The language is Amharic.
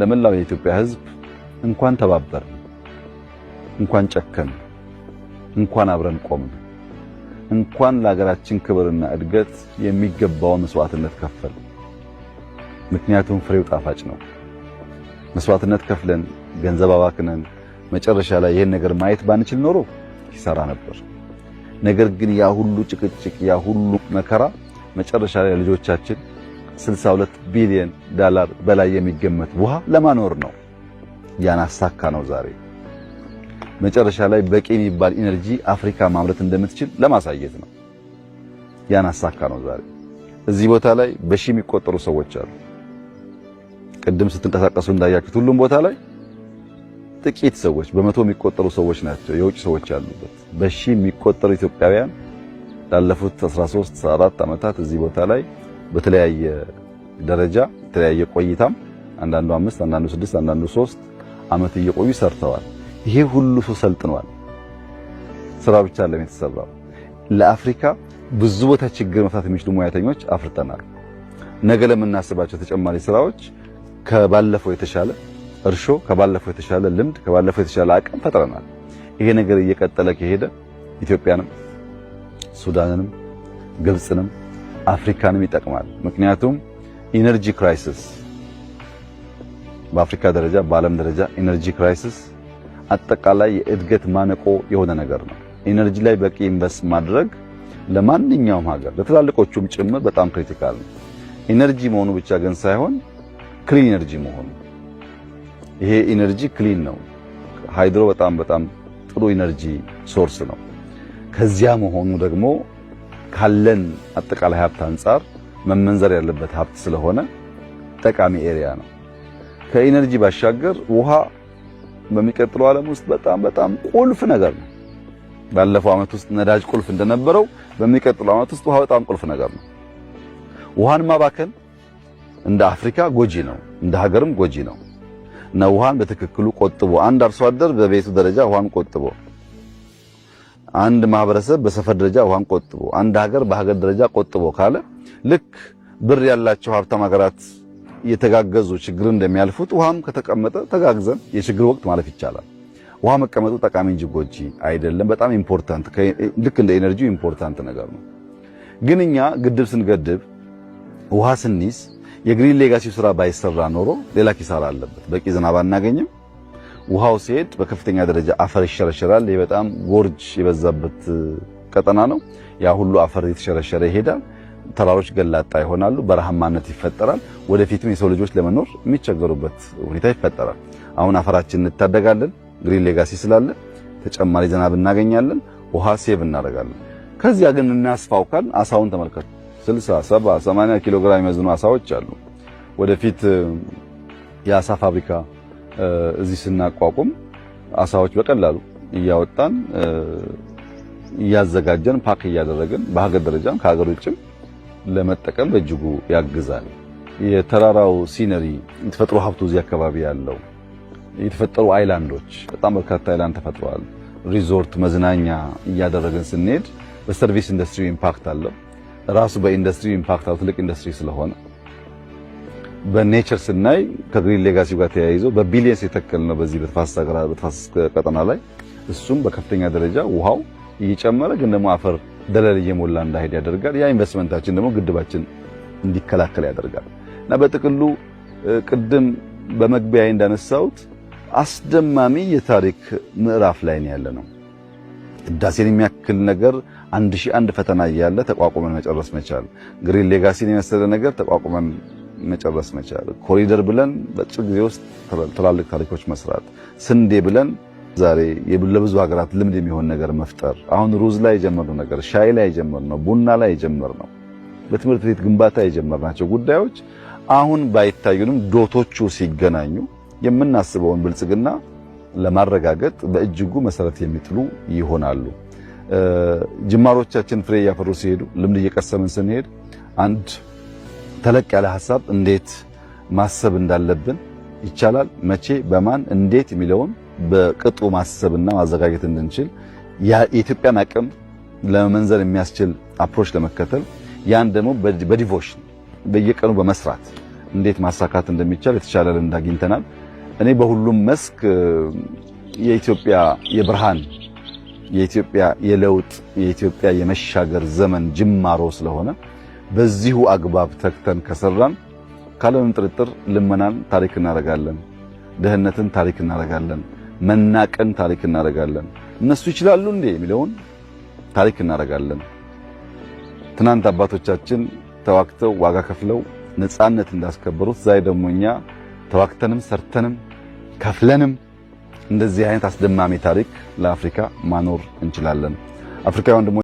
ለመላው የኢትዮጵያ ሕዝብ እንኳን ተባበርን፣ እንኳን ጨከን፣ እንኳን አብረን ቆምን፣ እንኳን ለሀገራችን ክብርና እድገት የሚገባውን መስዋዕትነት ከፈልን። ምክንያቱም ፍሬው ጣፋጭ ነው። መስዋዕትነት ከፍለን ገንዘብ አባክነን መጨረሻ ላይ ይሄን ነገር ማየት ባንችል ኖሮ ኪሳራ ነበር። ነገር ግን ያ ሁሉ ጭቅጭቅ፣ ያ ሁሉ መከራ መጨረሻ ላይ ልጆቻችን 62 ቢሊዮን ዳላር በላይ የሚገመት ውሃ ለማኖር ነው። ያን አሳካነው ዛሬ። መጨረሻ ላይ በቂ የሚባል energy አፍሪካ ማምረት እንደምትችል ለማሳየት ነው። ያን አሳካነው ዛሬ። እዚህ ቦታ ላይ በሺህ የሚቆጠሩ ሰዎች አሉ። ቅድም ስትንቀሳቀሱ እንዳያችሁት ሁሉም ቦታ ላይ ጥቂት ሰዎች፣ በመቶ የሚቆጠሩ ሰዎች ናቸው የውጭ ሰዎች ያሉበት። በሺህ የሚቆጠሩ ኢትዮጵያውያን ላለፉት 13 4 ዓመታት እዚህ ቦታ ላይ በተለያየ ደረጃ የተለያየ ቆይታም አንዳንዱ 5፣ አንዳንዱ 6፣ አንዳንዱ 3 ዓመት እየቆዩ ሰርተዋል። ይሄ ሁሉ ሰው ሰልጥኗል። ስራ ብቻ አይደለም የተሰራው። ለአፍሪካ ብዙ ቦታ ችግር መፍታት የሚችሉ ሙያተኞች አፍርተናል። ነገ ለምናስባቸው ተጨማሪ ስራዎች ከባለፈው የተሻለ እርሾ፣ ከባለፈው የተሻለ ልምድ፣ ከባለፈው የተሻለ አቅም ፈጥረናል። ይሄ ነገር እየቀጠለ ከሄደ ኢትዮጵያንም፣ ሱዳንንም፣ ግብፅንም አፍሪካንም ይጠቅማል። ምክንያቱም energy crisis በአፍሪካ ደረጃ፣ በዓለም ደረጃ energy crisis አጠቃላይ የእድገት ማነቆ የሆነ ነገር ነው። Energy ላይ በቂ invest ማድረግ ለማንኛውም ሀገር፣ ለትላልቆቹም ጭምር በጣም critical ነው። Energy መሆኑ ብቻ ግን ሳይሆን clean energy መሆኑ። ይሄ energy clean ነው። Hydro በጣም በጣም ጥሩ energy source ነው። ከዚያ መሆኑ ደግሞ ካለን አጠቃላይ ሀብት አንጻር መመንዘር ያለበት ሀብት ስለሆነ ጠቃሚ area ነው። ከ energy ባሻገር ውሃ በሚቀጥለው ዓለም ውስጥ በጣም በጣም ቁልፍ ነገር ነው። ባለፈው ዓመት ውስጥ ነዳጅ ቁልፍ እንደነበረው በሚቀጥለው ዓመት ውስጥ ውሃ በጣም ቁልፍ ነገር ነው። ውሃን ማባከን እንደ አፍሪካ ጎጂ ነው፣ እንደ ሀገርም ጎጂ ነው። እና ውሃን በትክክሉ ቆጥቦ፣ አንድ አርሶ አደር በቤቱ ደረጃ ውሃን ቆጥቦ፣ አንድ ማህበረሰብ በሰፈር ደረጃ ውሃን ቆጥቦ፣ አንድ ሀገር በሀገር ደረጃ ቆጥቦ ካለ፣ ልክ ብር ያላቸው ሀብታም ሀገራት እየተጋገዙ ችግርን እንደሚያልፉት ውሃም ከተቀመጠ ተጋግዘን የችግር ወቅት ማለፍ ይቻላል። ውሃ መቀመጡ ጠቃሚ እንጂ ጎጂ አይደለም። በጣም important፣ ልክ እንደ energy important ነገር ነው። ግን እኛ ግድብ ስንገድብ፣ ውሃ ስንይዝ የ Green Legacy ስራ ባይሰራ ኖሮ ሌላ ኪሳራ አለበት። በቂ ዝናብ አናገኝም። ውሃው ሲሄድ በከፍተኛ ደረጃ አፈር ይሸረሸራል። ይህ በጣም gorge የበዛበት ቀጠና ነው። ያ ሁሉ አፈር የተሸረሸረ ይሄዳል። ተራሮች ገላጣ ይሆናሉ። በረሃማነት ይፈጠራል። ወደፊትም የሰው ልጆች ለመኖር የሚቸገሩበት ሁኔታ ይፈጠራል። አሁን አፈራችንን እንታደጋለን። Green Legacy ስላለ ተጨማሪ ዝናብ እናገኛለን። ውሃ save እናደርጋለን። ከዚያ ግን እናስፋው ካልን አሳውን ተመልከቱ። 60፣ 70፣ 80 ኪሎ ግራም የሚመዝኑ አሳዎች አሉ። ወደፊት የአሳ ፋብሪካ እዚህ ስናቋቁም አሳዎች በቀላሉ እያወጣን፣ እያዘጋጀን፣ pack እያደረግን በሀገር ደረጃም ከሀገር ውጭም ለመጠቀም በእጅጉ ያግዛል። የተራራው scenery፣ የተፈጥሮ ሀብቱ፣ እዚህ አካባቢ ያለው የተፈጠሩ island ኦች፣ በጣም በርካታ island ተፈጥረዋል። ሪዞርት መዝናኛ እያደረግን ስንሄድ በ service industry impact አለው። ራሱ በኢንዱስትሪ impact አለው፣ ትልቅ ኢንዱስትሪ ስለሆነ። በ nature ስናይ ከ Green Legacy ጋር ተያይዞ በ billions የተከልነው በዚህ በተፋሰስ ቀጠና ላይ እሱም በከፍተኛ ደረጃ ውሃው እየጨመረ ግን ደግሞ አፈር ደለል እየሞላ እንዳይሄድ ያደርጋል። ያ ኢንቨስትመንታችን ደግሞ ግድባችን እንዲከላከል ያደርጋል። እና በጥቅሉ ቅድም በመግቢያዬ እንዳነሳሁት አስደማሚ የታሪክ ምዕራፍ ላይ ነው ያለነው። ህዳሴን የሚያክል ነገር አንድ ሺህ አንድ ፈተና እያለ ተቋቁመን መጨረስ መቻል፣ Green Legacy ን የመሰለ ነገር ተቋቁመን መጨረስ መቻል፣ ኮሪደር ብለን በአጭር ጊዜ ውስጥ ትላልቅ ታሪኮች መስራት፣ ስንዴ ብለን ዛሬ ለብዙ ሀገራት ልምድ የሚሆን ነገር መፍጠር፣ አሁን ሩዝ ላይ የጀመርነው ነገር፣ ሻይ ላይ የጀመርነው፣ ቡና ላይ የጀመርነው፣ በትምህርት ቤት ግንባታ የጀመርናቸው ጉዳዮች አሁን ባይታዩንም dot ኦቹ ሲገናኙ የምናስበውን ብልጽግና ለማረጋገጥ በእጅጉ መሰረት የሚጥሉ ይሆናሉ። ጅማሮቻችን ፍሬ እያፈሩ ሲሄዱ፣ ልምድ እየቀሰምን ስንሄድ አንድ ተለቅ ያለ ሀሳብ እንዴት ማሰብ እንዳለብን፣ ይቻላል፣ መቼ፣ በማን፣ እንዴት የሚለውን በቅጡ ማሰብና ማዘጋጀት እንድንችል፣ የኢትዮጵያን አቅም ለመመንዘር የሚያስችል approach ለመከተል፣ ያን ደግሞ በ devotion በየቀኑ በመስራት እንዴት ማሳካት እንደሚቻል የተሻለ ልምድ አግኝተናል። እኔ በሁሉም መስክ የኢትዮጵያ የብርሃን፣ የኢትዮጵያ የለውጥ፣ የኢትዮጵያ የመሻገር ዘመን ጅማሮ ስለሆነ በዚሁ አግባብ ተግተን ከሰራን ካለምንም ጥርጥር ልመናን ታሪክ እናደርጋለን፣ ድህነትን ታሪክ እናደርጋለን፣ መናቅን ታሪክ እናደርጋለን፣ እነሱ ይችላሉ እንዴ የሚለውን ታሪክ እናደርጋለን። ትናንት አባቶቻችን ተዋግተው ዋጋ ከፍለው ነፃነት እንዳስከበሩት ዛሬ ደግሞ እኛ ተዋግተንም ሰርተንም ከፍለንም እንደዚህ አይነት አስደማሚ ታሪክ ለአፍሪካ ማኖር እንችላለን። አፍሪካውያን ደግሞ